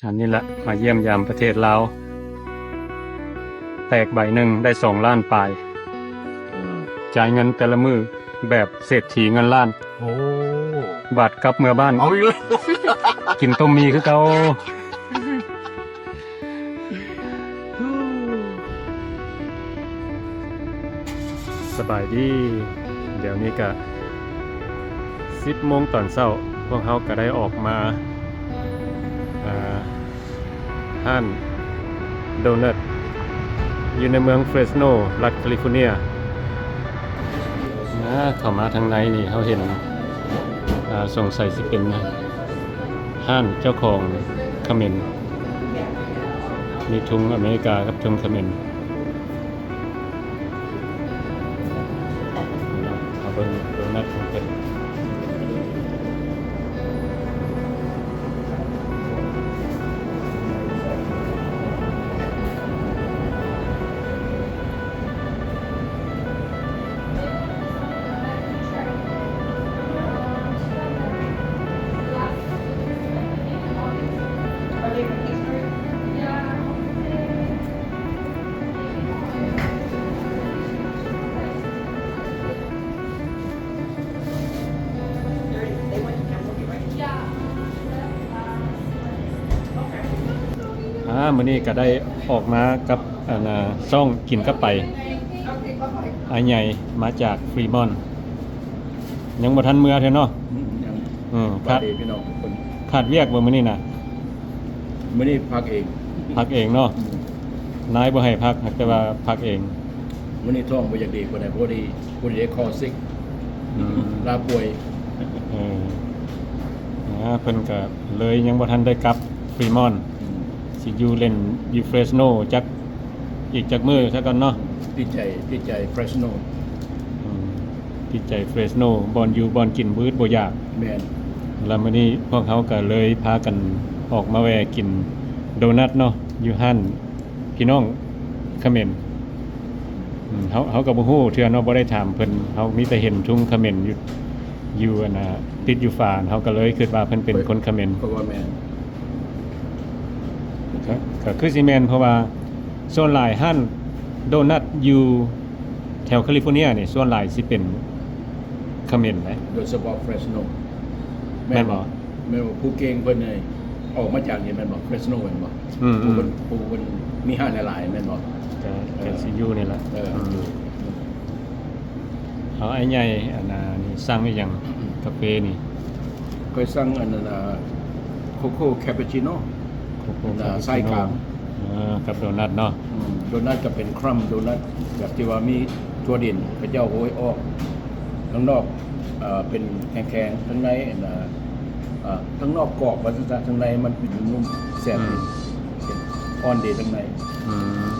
ອັນນີ້ລະ ມາຢ້ຽມຢາມປະເທດລາວ ແຕກໃບໜຶ່ງໄດ້ສອງລ້ານປາຍ ອືມ ຈ່າຍເງິນແຕ່ລະມື້ແບບເສດຖີເງິນລ້ານ. ໂອ້ ບາດກັບເມືອບ້ານ ເອົາອີກແລ້ວ ກິນຕົ້ມໝີ່ຄືເກົ່າ. ສະບາຍດີ ດຽວນີ້ກະສິບໂມງຕອນເຊົ້າ ພວກເຮົາກະໄດ້ອອກມາ ອ່າ ຮ້ານໂດນັດ ຢູ່ໃນເມືອງເຟຣສໂນ ລັດຄາລິຟໍເນຍ. ອາ ເຂົ້າມາທາງໃນນີ້ ເຮົາເຫັນ ອາ ສົງໄສຊິເປັນຮ້ານເຈົ້າຂອງຂະເໝນ ມີທຸງອາເມລິກາກັບທຸງຂະເໝນ. ມາເບິ່ງໂດນັດຂອງເພິ່ນ. ອາ ມື້ນີ້ກະໄດ້ອອກມາກັບ ອັນນ່າ ຊ່ອງກິນກັບໄປ ອ້າຍໃຫຍ່ມາຈາກຟຣີມອນ ຍັງບໍ່ທັນເມືອເທື່ອເນາະ. ອືມ ຍັງ ເອີ ຂາດ ສະບາຍດີພີ່ນ້ອງທຸກຄົນ. ຂາດວຽກບໍ່ມື້ນີ້ນະ? ມື້ນີ້ພັກເອງ ພັກເອງເນາະ. ອືມ ນາຍບໍ່ໃຫ້ພັກ ແຕ່ວ່າພັກເອງ. ມື້ນີ້ທ້ອງບໍ່ຢາກດີປານໃດ ພໍດີ ພໍດີໄດ້ຄໍຊິກ ອືມ ລາປ່ວຍ. ເອີ ອາ ເພິ່ນກະເລີຍຍັງບໍ່ທັນໄດ້ກັບຟຣີມອນ. ອືມ ຊິຢູ່ຫຼິ້ນຢູ່ເຟຣສໂນຈັກ ອີກຈັກມື້ຊະກ່ອນເນາະ. ຕິດໃຈ ຕິດໃຈເຟຣສໂນ. ອືມ ຕິດໃຈເຟຣສໂນ ບ່ອນຢູ່ບ່ອນກິນບໍ່ອຶດບໍ່ຢາກ. ແມ່ນ ລະມື້ນີ້ພວກເຮົາກະເລີຍພາກັນອອກມາແວ່ກິນໂດນັດເນາະ ຢູ່ຮ້ານພີ່ນ້ອງຂະເໝນ. ອືມ ເຮົາ ເຮົາກະບໍ່ຮູ້ເທື່ອເນາະ ບໍ່ໄດ້ຖາມເພິ່ນ ເຮົາມີແຕ່ເຫັນທຸງຂະເໝນຢູ່ ຢູ່ ອັນນ່າ ຕິດຢູ່ຝາ ເຮົາກະເລີຍຄິດວ່າເພິ່ນເປັນຄົນຂະເໝນ. ເພາະວ່າແມ່ນ ກະ ກະຄືຊິແມ່ນ ເພາະວ່າສ່ວນຫຼາຍຮ້ານໂດນັດຢູ່ແຖວຄາລິຟໍເນຍນີ້ ສ່ວນຫຼາຍຊິເປັນຂະເໝນເດ້ ໂດຍສະເພາະເຟຣສໂນ. ແມ່ນບໍ່? ແມ່ນບໍ່? ຜູ້ເກັ່ງເພິ່ນນີ້ອອກມາຈາກນີ້ແມ່ນບໍ່? ເຟຣສໂນແມ່ນບໍ່? ອືມ ຜູ້ເພິ່ນ ອືມ ຜູ້ເພິ່ນມີຮ້ານຫຼາຍໆແມ່ນບໍ່? ກະ ເອີ ກະຊິຢູ່ນີ້ລະ. ເອີ ອືມ ເອົາ ອ້າຍໃຫຍ່ ອັນນ່າ ນີ້ສັ່ງອີ່ຫຍັງ? ກາເຟນີ້ ຂ້ອຍສັ່ງອັນນັ້ນ ໂຄໂຄ່ຄາປູຊິໂນ ໂຄໂຄ່ຄາປູຊິໂນ ສາຍກາງ ເອີ ກັບໂດນັດເນາະ. ອືມ ໂດນັດກະເປັນຄຣັມໂດນັດ ແບບທີ່ວ່າມີຖົ່ວດິນ ເຂົາເຈົ້າໂຮຍອອກ ທາງນອກ ເອີ ເປັນແຂງໆ ທາງໃນ ອັນນ່າ ເອີ ທາງນອກກອບວ່າຊັ້ນຊະ ທາງໃນມັນເປັນນຸ້ມໆ ແຊບດີ. ອືມ ເປັນອ່ອນດີທາງໃນ. ອືມ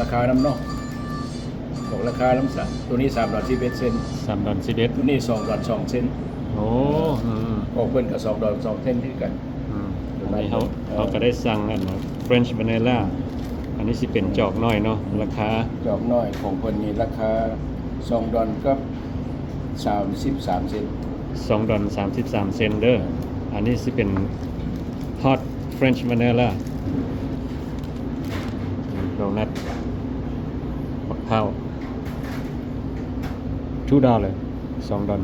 ລາຄານຳເນາະ ບອກລາຄານຳຊະ. ໂຕນີ້ສາມດອນສິບເອັດເຊັນ ສາມດອນສິບເອັດ ໂຕນີ້ສອງດອນສອງເຊັນ. ໂອ້ ອືມ ຂອງເພິ່ນກະສອງດອນສອງເຊັນຄືກັນ. ອືມ ອັນນີ້ເຮົາ ເຮົາກະໄດ້ສັ່ງອັນເຟຣນຊ໌ວານິລາ ອັນນີ້ຊິເປັນຈອກນ້ອຍເນາະ. ລາຄາຈອກນ້ອຍຂອງເພິ່ນນີ້ລາຄາສອງດອນກັບສາມສິບສາມເຊັນ ສອງດອນສາມສິບສາມເຊັນເດີ. ອັນນີ້ຊິເປັນຮອດເຟຣນຊ໌ວານິລາ ໂດນັດ ບັກພ້າວ ທູດອນເລີຍ ສອງດອນ.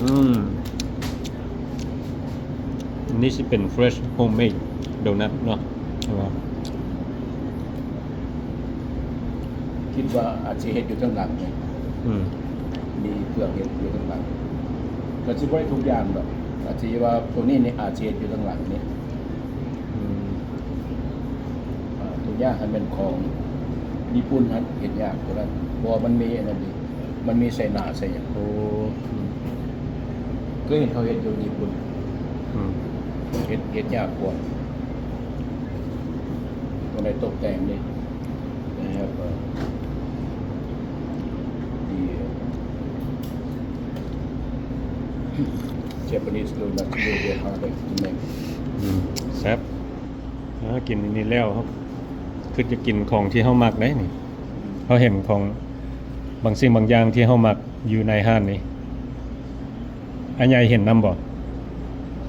ອືມ ອັນນີ້ຊິເປັນເຟຣຊໂຮມເມດໂດນັດເນາະ ແຕ່ວ່າ ຄິດວ່າອາດຊິເຮັດຢູ່ທາງຫຼັງນີ້. ອືມ ມີເຄື່ອງເຮັດຢູ່ທາງຫຼັງ ກະຊິບໍ່ໄດ້ທຸກຢ່າງດອກ ອາດຊິວ່າໂຕນີ້ນີ້ອາດຊິເຮັດຢູ່ທາງຫຼັງນີ້. ອືມ ອາ ໂຕຢ່າງຄັນແມ່ນຂອງຍີ່ປຸ່ນຫັ້ນເຮັດຍາກກວ່ານັ້ນ ເພາະວ່າມັນມີອັນນັ້ນເດ ມັນມີໄສ້ໜ້າໄສ້ຫຍັງ. ໂອ້ ອືມ ເຄີຍເຫັນເຂົາເຮັດຢູ່ຍີ່ປຸ່ນ. ອືມ ເຮັດ ເຮັດຍາກກວ່າ ຕ້ອງໄດ້ຕົບແຕ່ງເດ້. They have, uh, the, uh, Japanese donuts, a little bit harder to make. ອືມ ແຊບ. ຫາ ກິນອັນນີ້ແລ້ວ ເຮົາຄຶດຢາກກິນຂອງທີ່ເຮົາມັກເດ້ນີ້. ເຮົາເຫັນຂອງບາງສິ່ງບາງຢ່າງທີ່ເຮົາມັກຢູ່ໃນຮ້ານນີ້ ອາໃຫຍ່ເຫັນນຳບໍ່?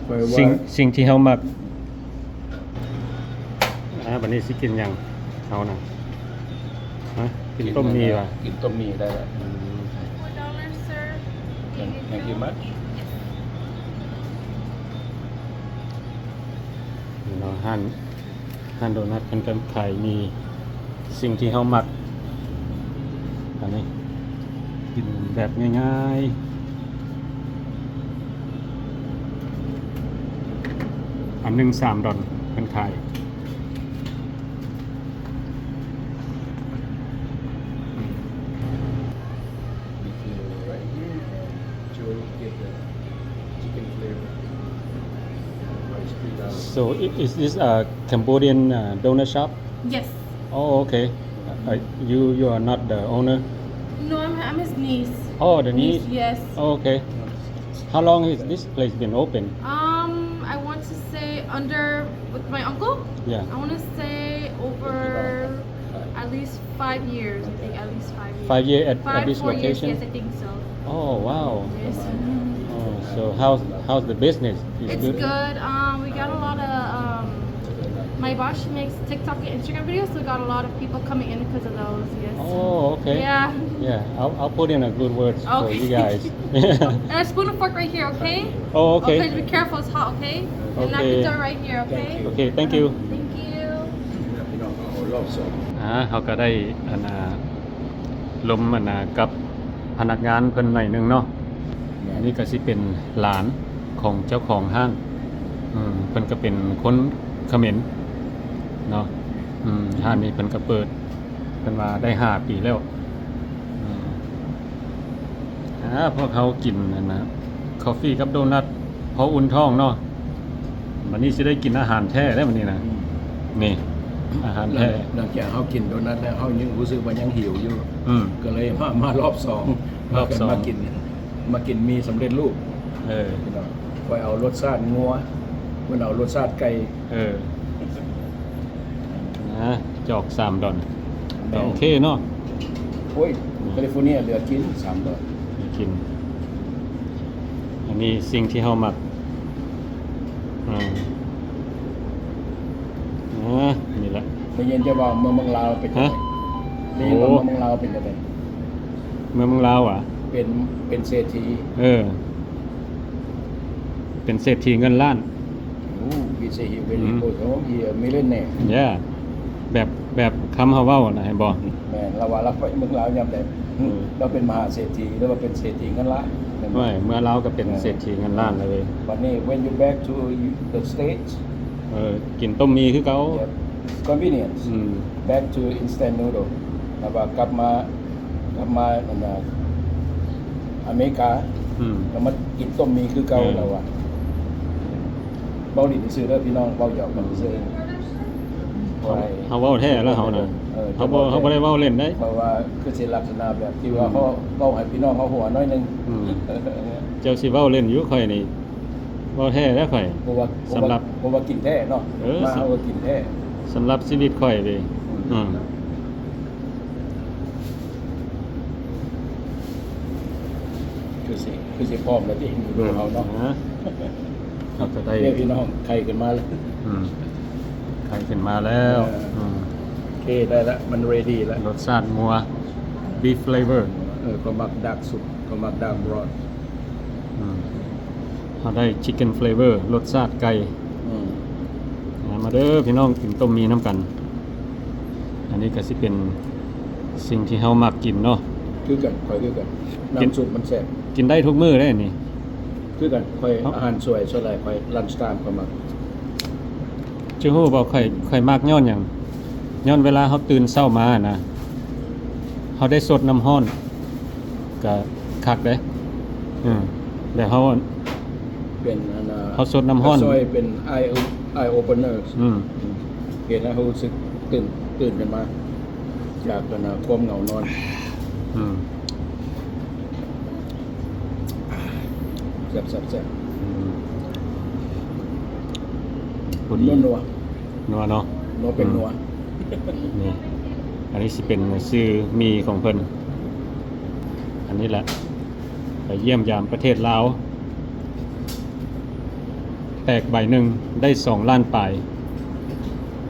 ຂ້ອຍວ່າ ສິ່ງ ສິ່ງທີ່ເຮົາມັກ. ອ່າ ບັດນີ້ຊິກິນຫຍັງເຮົານະ? ຮະ? ກິນຕົ້ມໝີ່ຫວາ? ກິນຕົ້ມໝີ່ໄດ້ລະ. ອືມ Four dollars, sir. Thank, thank you much. ນີ້ເນາະ ຮ້ານ ຮ້ານໂດນັດເພິ່ນກໍຂາຍໝີ່ ສິ່ງທີ່ເຮົາມັກ. ອັນນີ້ກິນແບບງ່າຍໆ ອັນໜຶ່ງສາມດອນເພິ່ນຂາຍ. So, i-, is this a Cambodian, uh, donut shop? Yes. Oh, okay. Uh, you, you are not the owner? No, I'm, I'm his niece. Oh, the niece? Niece, yes. Oh, okay. How long has this place been open? Um, I want to say under, with my uncle? Yeah. I wanna say over at least five years, I think, at least five years. Five year at, at this location? Five, four years, yes, I think so. Oh, wow. Yes. Oh, so how's, how's the business? It's good? It's good. Um, we got a lot of, um, my boss, she makes TikTok and Instagram videos, so we got a lot of people coming in because of those, yes. Oh, okay. Yeah. Yeah, I'll, I'll put in a good word for you guys. Okay. And a spoon and fork right here, okay? Oh, okay. Okay, be careful, it's hot, okay? And napkins are right here, okay? Okay, thank you. Thank you. ພີ່ນ້ອງເຮົາຮອບສອງ ອ່າ ເຮົາກໍໄດ້ ອັນ ອ່າ ລົມ ອັນ ອ່າ ກັບພະນັກງານເພິ່ນໜ້ອຍໜຶ່ງເນາະ. ແມ່ນ. ອັນນີ້ກໍຊິເປັນຫຼານຂອງເຈົ້າຂອງຮ້ານ. ອືມ ເພິ່ນກໍເປັນຄົນຂະເໝນເນາະ. ອືມ ຮ້ານນີ້ເພິ່ນກໍເປີດ ເພິ່ນວ່າໄດ້ຫ້າປີແລ້ວ. ອືມ ອ່າ ພວກເຮົາກິນອັນນະ ຄອບຟີກັບໂດນັດ ພໍອຸ່ນທ້ອງເນາະ. ບັດນີ້ຊິໄດ້ກິນອາຫານແທ້ແລ້ວບັດນີ້ນະ. ອືມ ນີ້ ອາຫານແທ້. ຫຼັງ ຫຼັງຈາກເຮົາກິນໂດນັດແລ້ວ ເຮົາຍັງຮູ້ສຶກວ່າຍັງຫິວຢູ່. ອືມ ກໍເລີຍມາ ມາລອບສອງ ລອບສອງ ມາກິນ ມາກິນໝີ່ສຳເລັດຮູບ. ເອີ ພີ່ນ້ອງ ຂ້ອຍເອົາລົດຊາດງົວ ເພິ່ນເອົາລົດຊາດໄກ່. ເອີ ນະ ຈອກສາມດອນ. ແມ່ນ. ໂອເຄເນາະ. ໂອ້ຍ ອືມ ແຄລິຟໍເນຍເຫຼືອກິນສາມດອນ ກິນ. ອັນນີ້ສິ່ງທີ່ເຮົາມັກ. ອ່າ ອ່າ ນີ້ລະ. ໄດ້ຍິນເຈົ້າເວົ້າເມືອງ ເມືອງລາວເປັນ ຮະ? ໄດ້ຍິນວ່າ ໂອ້ ເມືອງ ເມືອງລາວເປັນຈັ່ງໃດ? ເມືອງ ເມືອງລາວຫວາ? ເປັນ ເປັນເສດຖີ. ເອີ ເປັນເສດຖີເງິນລ້ານ. Oh, we say here very good. Oh, here millionaire. Yeah. ແບບ ແບບຄຳເຮົາເວົ້ານະ ເຫັນບໍ່? ແມ່ນ ລາວວ່າລາວໄປເມືອງລາວຍາມໃດ ເອີ ລາວເປັນມະຫາເສດຖີ ຫຼືວ່າເປັນເສດຖີເງິນລ້ານ. ໂອ້ຍ ເມືອງລາວກໍເປັນເສດຖີເງິນລ້ານເລີຍ. ບັດນີ້ when you back to the States, ເອີ ກິນຕົ້ມໝີ່ຄືເກົ່າ. Yep. Convenience. ອືມ Back to instant noodle. ແລ້ວວ່າກັບມາ ກັບມາອັນນ່າ ອາເມລິກາ ອືມ ກໍມາກິນຕົ້ມໝີ່ຄືເກົ່າ. ເອີ ແລ້ວວ່າ ເວົ້າຫຼິ້ນຊື່ເດີພີ່ນ້ອງ ເວົ້າຫຍອກກັນຊື່. ເຮົາ ເຮົາເວົ້າແທ້ແລ້ວເຮົານະ. ເອີ ເຮົາບໍ່ ເຮົາບໍ່ໄດ້ເວົ້າຫຼິ້ນເດ້ ເພາະວ່າຄືຊິລັກສະນະແບບທີ່ວ່າ ອືມ ເຮົາເວົ້າໃຫ້ພີ່ນ້ອງເຮົາຫົວໜ້ອຍໜຶ່ງ. ອືມ ເຈົ້າຊິເວົ້າຫຼິ້ນຢູ່ ຂ້ອຍນີ້ເວົ້າແທ້ແລ້ວຂ້ອຍ. ເພາະວ່າ ສຳລັບ ເພາະວ່າກິນແທ້ເນາະ. ເອີ ມາເຮົາກໍກິນແທ້ ສຳລັບຊີວິດຂ້ອຍເດ້. ອືມ ອືມ ຄືຊິ ຄືຊິພ້ອມແລ້ວຕິ ເຮົາເນາະ. ອືມ ເຮົາຈະໄດ້ ເດ້ພີ່ນ້ອງ ໄຂ່ຂຶ້ນມາແລ້ວ. ອືມ ໄຂ່ຂຶ້ນມາແລ້ວ. ເອີ ອືມ ໂອເຄ ໄດ້ລະ ມັນ ready ລະ. ລົດຊາດງົວ beef flavor. ເອີ ຂ້ອຍມັກ dark soup ຂ້ອຍມັກ dark broth. ອືມ ເຮົາໄດ້ chicken flavor ລົດຊາດໄກ່. ອືມ ມາເດີພີ່ນ້ອງ ກິນຕົ້ມໝີ່ນຳກັນ. ອັນນີ້ກໍຊິເປັນສິ່ງທີ່ເຮົາມັກກິນເນາະ. ຄືກັນ ຂ້ອຍຄືກັນ ນ້ຳຊຸບມັນແຊບ. ກິນໄດ້ທຸກມື້ເດ້ນີ້. ຄືກັນ ຂ້ອຍ ອາຫານສວຍສ່ວນຫຼາຍຂ້ອຍ lunch time ຂ້ອຍມັກ. ເຈົ້າຮູ້ບໍ່ ຂ້ອຍ ຂ້ອຍມັກຍ້ອນຫຍັງ? ຍ້ອນເວລາເຮົາຕື່ນເຊົ້າມານະ ເຮົາໄດ້ສົດນ້ຳຮ້ອນ ກະຄັກເດ້. ອືມ ແບບເຮົາ ເປັນອັນນ່າ ເຮົາສົດນ້ຳຮ້ອນ ເປັນ eye eye opener. ອືມ ເຮັດໃຫ້ເຮົາຮູ້ສຶກຕື່ນ ຕື່ນຂຶ້ນມາຈາກອັນນ່າ ຄວາມເຫງົານອນ. ອືມ ແຊບໆໆ. ອືມ ພໍດີ ນົວໆ ນົວເນາະ ນົວເປັນນົວ. ອືມ ນີ້ ອັນນີ້ຊິເປັນຊື່ໝີ່ຂອງເພິ່ນ. ອັນນີ້ແຫຼະ ໄປຢ້ຽມຢາມປະເທດລາວ ແຕກໃບໜຶ່ງໄດ້ສອງລ້ານປາຍ.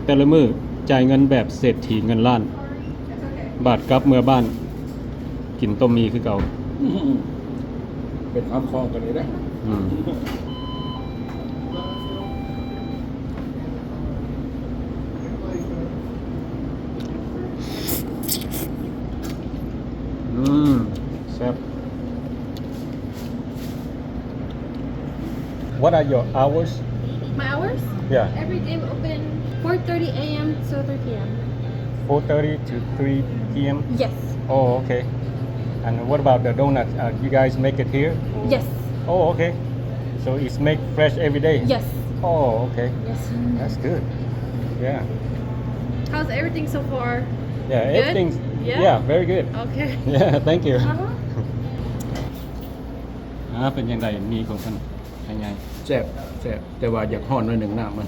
ແຕ່ລະມື້ຈ່າຍເງິນແບບເສດຖີເງິນລ້ານ. ບາດກັບເມືອບ້ານ ກິນຕົ້ມໝີ່ຄືເກົ່າ. ເປັນຄຳຄອງກັນເລີຍເດ້. ອືມ ອືມ ແຊບ. What are your hours? My hours? Yeah. Every day we open four thirty a.m. to three p.m. Four thirty to three p.m.? Yes. Oh, okay. And what about the donut? Uh, you guys make it here? Yes. Oh, okay. So it's make fresh every day? Yes. Oh, okay. Yes. That's good. Yeah. How's everything so far? Yeah, good? Everything's, yeah? Yeah, very good. Okay. Yeah, thank you. Uh-huh. ອ່າ ເປັນຈັ່ງໃດ ໝີ່ຂອງທ່ານໃຫຍ່? ແຊບ ແຊບ ແຕ່ວ່າຢາກຮ້ອນໜ້ອຍໜຶ່ງ ນ້ຳມັນ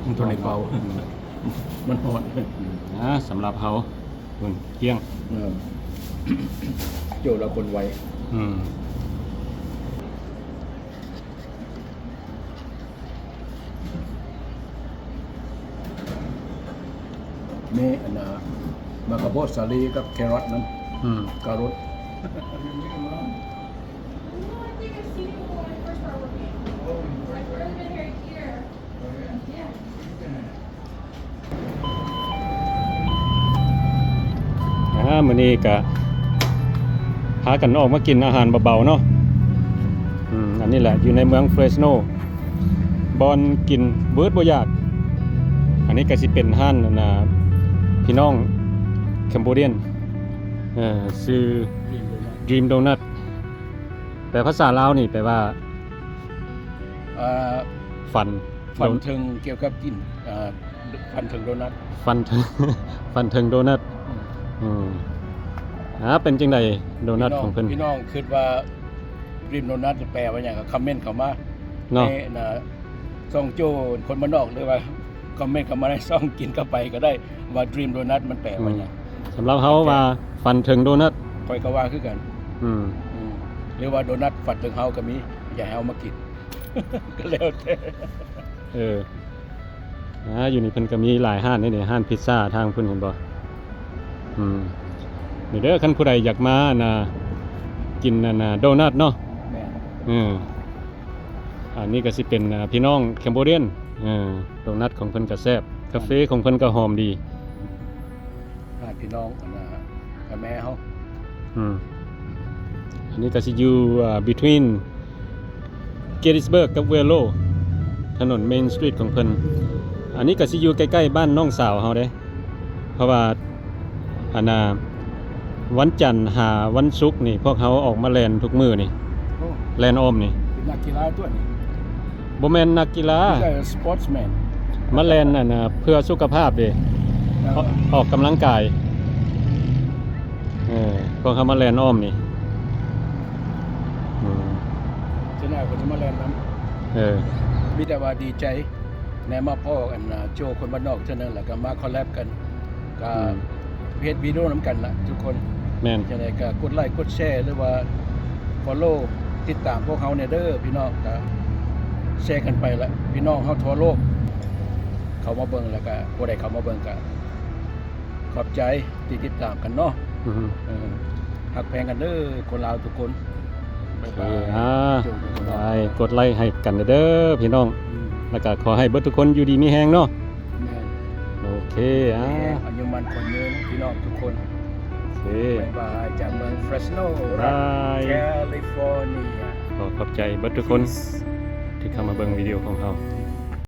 ມັນບໍ່ທັນໄດ້ເປົ່າ ອືມ ມັນຮ້ອນ. ອືມ ອ່າ ສຳລັບເຮົາ ພຸ້ນ ກ້ຽງ ເອີ ໂຈ້ລາວຄົນໄວ. ອືມ. ມີອັນນ່າ ໝາກກະໂພດສາລີກັບແຄຣອດນຳ. ອືມ ກາລົດ. ອ່າ ມື້ນີ້ກະພາກັນອອກມາກິນອາຫານເບົາໆເນາະ. ອືມ ອັນນີ້ແຫຼະ ຢູ່ໃນເມືອງເຟຣສໂນ ບ່ອນກິນບໍ່ອຶດບໍ່ຢາກ. ອັນນີ້ກະຊິເປັນຮ້ານ ອັນນ່າ ພີ່ນ້ອງແຄມໂບດຽນ ເອີ ຊື່ Dream Donut. ແປພາສາລາວນີ້ແປວ່າ ເອີ ຝັນ ຝັນເຖິງກ່ຽວກັບກິນ ເອີ ຝັນເຖິງໂດນັດ ຝັນເຖິງ ຝັນເຖິງໂດນັດ. ອືມ ອືມ ອ່າ ເປັນຈັ່ງໃດໂດນັດຂອງເພິ່ນ? ພີ່ນ້ອງ ພີ່ນ້ອງຄິດວ່າ Dream Donut ແປວ່າຫຍັງ ກໍຄອມເມັນເຂົ້າມາເນາະ ໃນ ອັນນ່າ ຊ່ອງໂຈ້ຄົນບ້ານນອກ ຫຼືວ່າຄອມເມັນເຂົ້າມາໃນຊ່ອງກິນກັບໄປກໍໄດ້ ວ່າ Dream Donut ມັນແປວ່າຫຍັງ. ອືມ ສຳລັບເຮົາວ່າ ຝັນເຖິງໂດນັດ ຂ້ອຍກໍວ່າຄືກັນ. ອືມ ອືມ ຫຼືວ່າໂດນັດຝັນເຖິງເຮົາກໍມີ ຢາກໃຫ້ເຮົາມາກິນ ກໍແລ້ວແຕ່. ເອີ ອ່າ ຢູ່ນີ້ເພິ່ນກໍມີຫຼາຍຮ້ານເດ້ນີ້ ຮ້ານພິດຊາທາງພຸ້ນ ເຫັນບໍ່? ອືມ ນີ້ເດີ ຄັນຜູ້ໃດຢາກມາ ອັນນ່າ ກິນ ອັນນ່າ ໂດນັດເນາະ. ແມ່ນ ເອີ ອັນນີ້ກໍຊິເປັນ ອ່າ ພີ່ນ້ອງແຄມໂບດຽນ. ເອີ ໂດນັດຂອງເພິ່ນກໍແຊບ ກາເຟຂອງເພິ່ນກໍຫອມດີ. ອ່າ ພີ່ນ້ອງ ອັນນ່າ ກະແມ່ເຮົາ. ອືມ ອັນນີ້ກໍຊິຢູ່ ອ່າ between Gettysburg ກັບ Willow ຖະໜົນ Main Street ຂອງເພິ່ນ. ອັນນີ້ກໍຊິຢູ່ໃກ້ໆບ້ານນ້ອງສາວເຮົາເດ້ ເພາະວ່າ ອັນນ່າ ວັນຈັນຫາວັນສຸກນີ້ ພວກເຮົາອອກມາແລ່ນທຸກມື້ນີ້. ໂອ້ ແລ່ນອ້ອມນີ້ ເປັນນັກກິລາຕົວນີ້. ບໍ່ແມ່ນນັກກິລາ ມີແຕ່ sportsman ມາແລ່ນ ອັນນ່າ ເພື່ອສຸຂະພາບເດ້. ເອີ ອອກກຳລັງກາຍ. ເອີ ພວກເຮົາມາແລ່ນອ້ອມນີ້. ອືມ ເທື່ອໜ້າກໍຈະມາແລ່ນນຳ. ເອີ ມີແຕ່ວ່າດີໃຈ ໄດ້ມາພໍ້ກັນ ອ່າ ໂຈຄົນບ້ານນອກເທື່ອໜຶ່ງ ແລ້ວກໍມາຄອລແລັບກັນ ກໍ ອືມ ເຮັດວິດີໂອນຳກັນລະທຸກຄົນ. ແມ່ນ ຈັ່ງໃດກໍກົດໄລ້ກົດແຊ ຫຼືວ່າ follow ຕິດຕາມພວກເຮົາແດ່ເດີພີ່ນ້ອງ. ກໍແຊກັນໄປລະ ພີ່ນ້ອງເຮົາທົ່ວໂລກ ເຂົ້າມາເບິ່ງ ແລ້ວກໍຜູ້ໃດເຂົ້າມາເບິ່ງກໍ ຂອບໃຈທີ່ຕິດຕາມກັນເນາະ. ອືຮຶ ເອີ ຮັກແພງກັນເດີຄົນລາວທຸກຄົນ. ບາຍບາຍ. ໂອເຄ ອ່າ ກົດໄລ້ໃຫ້ກັນເດີພີ່ນ້ອງ. ອືມ ແລ້ວກໍຂໍໃຫ້ເບິດທຸກຄົນຢູ່ດີມີແຮງເນາະ. ແມ່ນ ໂອເຄ ອ່າ ມີແຮງ ອາຍຸໝັ້ນຂວັນຍືນພີ່ນ້ອງທຸກຄົນ. ໂອເຄ ບາຍບາຍ ຈາກເມືອງເຟຣສໂນ ລັດ ບາຍ ແຄລິຟໍເນຍ. ຂໍຂອບໃຈເບິດທຸກຄົນ Peace ທີ່ເຂົ້າມາເບິ່ງວິດີໂອຂອງເຮົາ.